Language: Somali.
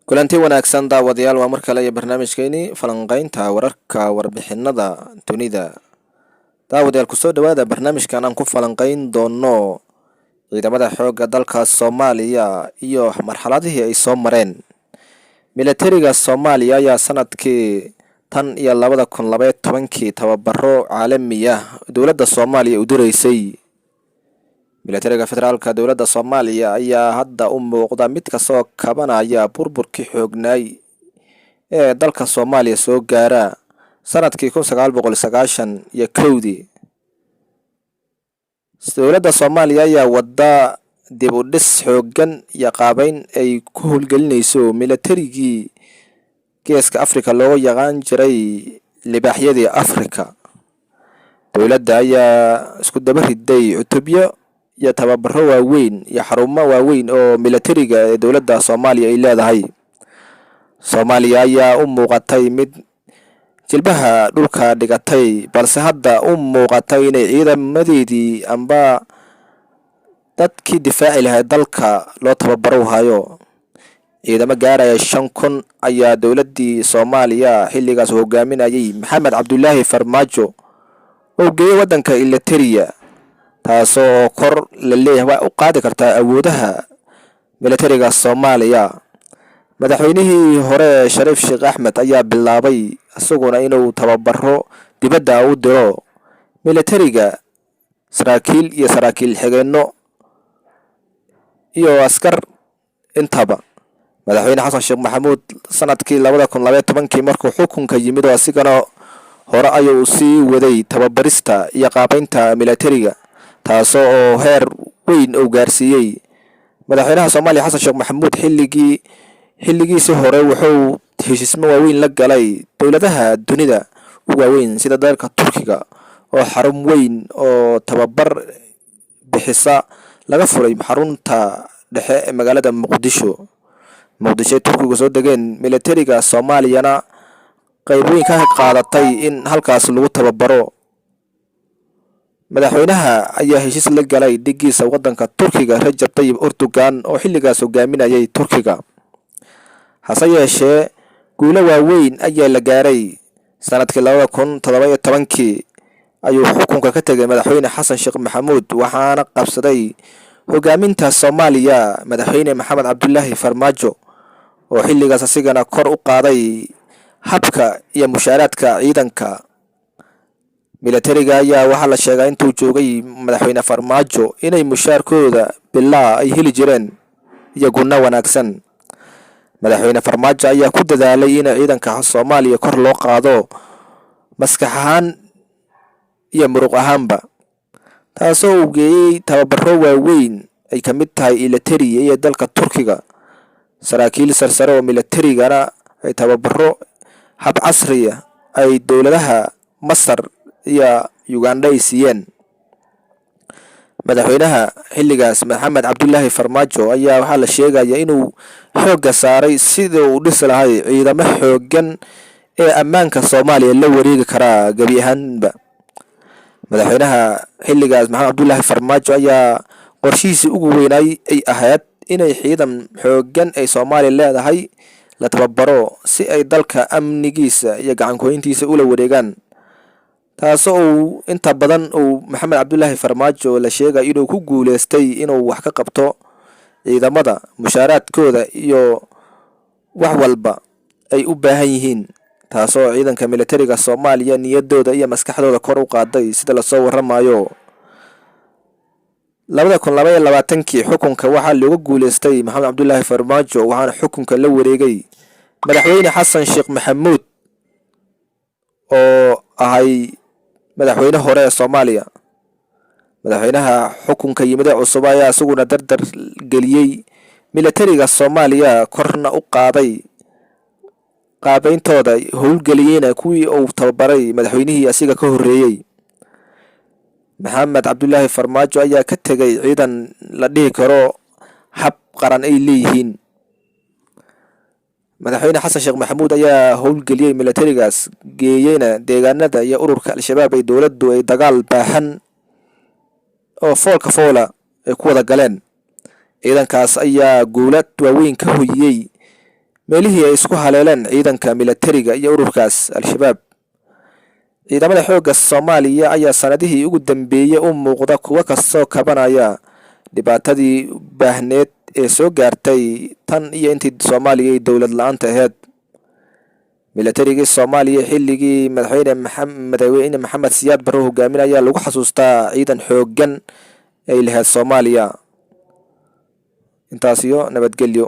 Kulanti wanaagsan, daawadayaal. Waa mar kale iyo barnaamijkeeni falanqeynta wararka, warbixinada dunida. Daawadayaal, kusoo dhawaada barnaamijkan aan ku falanqeyn doono ciidamada xoogga dalka Soomaaliya iyo marxaladihii ay soo mareen. Milatariga Soomaaliya ayaa sanadkii tan iyo 2012-kii tababaro caalami ah dowladda Soomaaliya u direysay. Milatariga federaalka dowladda Soomaaliya ayaa hadda u muuqda mid kasoo kabanaya burburkii xoognaay ee dalka Soomaaliya soo gaara sanadkii 1991-dii. Dowladda Soomaaliya ayaa wada dib u dhis xooggan iyo qaabeyn ay ku howlgelinayso milatarigii Geeska Afrika looga yaqaan jiray libaaxyadii Afrika. Dowladda ayaa isku daba riday cutubyo iyo tababaro waaweyn iyo xarumo waaweyn oo milatariga ee dowladda Soomaaliya ay leedahay. Soomaaliya ayaa u muuqatay mid jilbaha dhulka dhigatay, balse hadda u muuqatay inay ciidamadeedii amba dadkii difaaci lahayd dalka loo tababaro hayo. Ciidamo gaaraya 5000 ayaa dowladdii Soomaaliya xilligaas hogaaminayay Maxamed Cabdulaahi Farmaajo oo geeyay waddanka Eliteria, taasoo kor la leeyahay waa u qaadi kartaa awoodaha milatariga Soomaaliya. Madaxweynihii hore Shariif Sheekh Axmed ayaa bilaabay isaguna inuu tababaro dibadda u diro milatariga, saraakiil iyo saraakiil xigeenno iyo askar intaba. Madaxweyne Xasan Sheekh Maxamuud sanadkii 2012-kii markuu xukunka yimid oo asigana hore ayuu sii waday tababarista iyo qaabeynta milatariga, taasoo oo heer weyn uu gaarsiiyey. Madaxweynaha Soomaaliya Xasan Sheekh Maxamuud xilligiisii hore wuxuu heshiismo waaweyn la galay dowladaha dunida u waaweyn, sida dalka Turkiga oo xarun weyn oo tababar bixisa laga furay xarunta dhexe ee magaalada Muqdisho. Muqdisho ay Turkigu soo degeen, milatariga Soomaaliyana qayb weyn ka qaadatay in halkaas lagu tababaro. Madaxweynaha ayaa heshiis la galay dhigiisa wadanka Turkiga Rajab Tayib Erdogan oo xilligaas hogaaminayay Turkiga. Hase yeeshee, guulo waaweyn ayaa la gaaray. Sanadkii 2017-kii ayuu xukunka ka tegay madaxweyne Xasan Sheekh Maxamuud, waxaana qabsaday hogaaminta Soomaaliya madaxweyne Maxamed Cabdulaahi Farmaajo oo xilligaas asigana kor u qaaday habka iyo mushaaraadka ciidanka. Milatariga ayaa waxaa la sheegaa intuu joogay madaxweyne Farmaajo inay mushaarkooda bilaa ay heli jireen iyo gunno wanaagsan. Madaxweyne Farmaajo ayaa ku dadaalay in ciidanka Soomaaliya kor loo qaado maskax ahaan iyo muruq ahaanba, taasoo uu geeyey tababaro waaweyn ay ka mid tahay Eliteria iyo dalka Turkiga. Saraakiil sarsare oo milatarigana ay tababaro hab casriya ay dowladaha Masar iyo Uganda ay siiyeen. Madaxweynaha xilligaas Maxamed Cabdulaahi Farmaajo ayaa waxaa la sheegaya inuu xoogga saaray sidii uu dhisi lahay ciidamo xooggan ee ammaanka Soomaaliya la wareegi karaa gebi ahaanba. Madaxweynaha xilligaas Maxamed Cabdulaahi Farmaajo ayaa qorshihiisii ugu weynaay ay ahayd inay ciidan xooggan ay Soomaaliya leedahay la tababaro si ay dalka amnigiisa iyo gacankoyntiisa ula wareegaan, taasoo uu inta badan uu Maxamed Cabdulaahi Farmaajo la sheegay inuu ku guuleystay inuu wax ka qabto ciidamada, mushaaraadkooda iyo wax walba ay u baahan yihiin, taasoo ciidanka milatariga Soomaaliya niyadooda iyo maskaxdooda kor u qaaday, sida lasoo waramayo. 2022-kii xukunka waxaa looga guuleystay Maxamed Cabdulaahi Farmaajo, waxaana xukunka la wareegay madaxweyne Xasan Sheekh Maxamuud oo ahay madaxweyne hore ee Soomaaliya. Madaxweynaha xukunka yimid ee cusub ayaa isaguna dardar geliyey milatariga Soomaaliya, korna u qaaday qaabayntooda, howlgeliyeyna kuwii uu tababaray madaxweynihii asiga ka horreeyey. Maxamed Cabdulaahi Farmaajo ayaa ka tegay ciidan la dhihi karo hab qaran ay leeyihiin. Madaxweyne Xasan Sheekh Maxamuud ayaa howlgeliyey milatarigaas, geeyeyna deegaanada iyo ururka Al-Shabaab ay dowladdu ay dagaal baahan oo foolka foola ay ku wada galeen. Ciidankaas ayaa guulad waaweyn ka hoyiyey. Meelihii ay isku haleeleen ciidanka milatariga iyo ururkaas Al-Shabaab. Ciidamada xoogga Soomaaliya ayaa sanadihii ugu dambeeyey u muuqda kuwo kasoo kabanaya dhibaatadii baahneed ee soo gaartay tan iyo intii Soomaaliya ay dowlad la-aanta aheyd. Milatarigii Soomaaliya xilligii madaxweyne Maxamed Siyaad Barre hogaaminaya lagu xasuustaa ciidan xooggan ay lahayd Soomaaliya. Intaas iyo nabadgelyo.